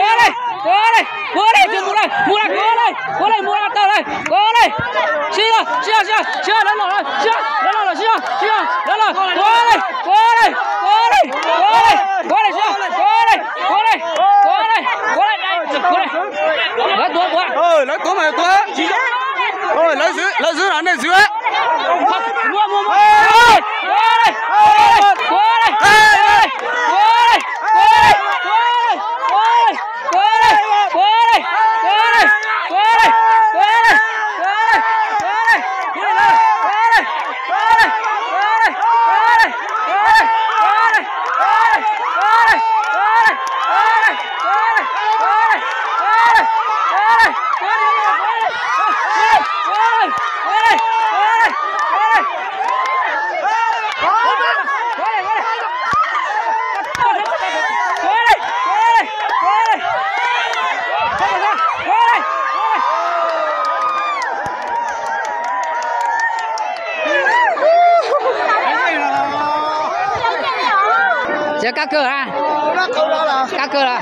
Kuv li, kuv li, kuv li, mus li, mus li, kuv li, kuv li, mus li, tau li, kuv li. Sib zog, sib zog, sib zog, sib zog, lawv los lawm, sib zog, lawv los lawm, sib zog, sib zog, lawv los, kuv li, kuv li, kuv li, kuv li, sib zog, kuv li, kuv li, kuv li, kuv li, kuv li, kuv li. Lawv tuav, tuav. Lawv tuav mas tuav. Lawv zwm, lawv zwm los nej zwm. Tsis kab kawg a, kab kawg lawm.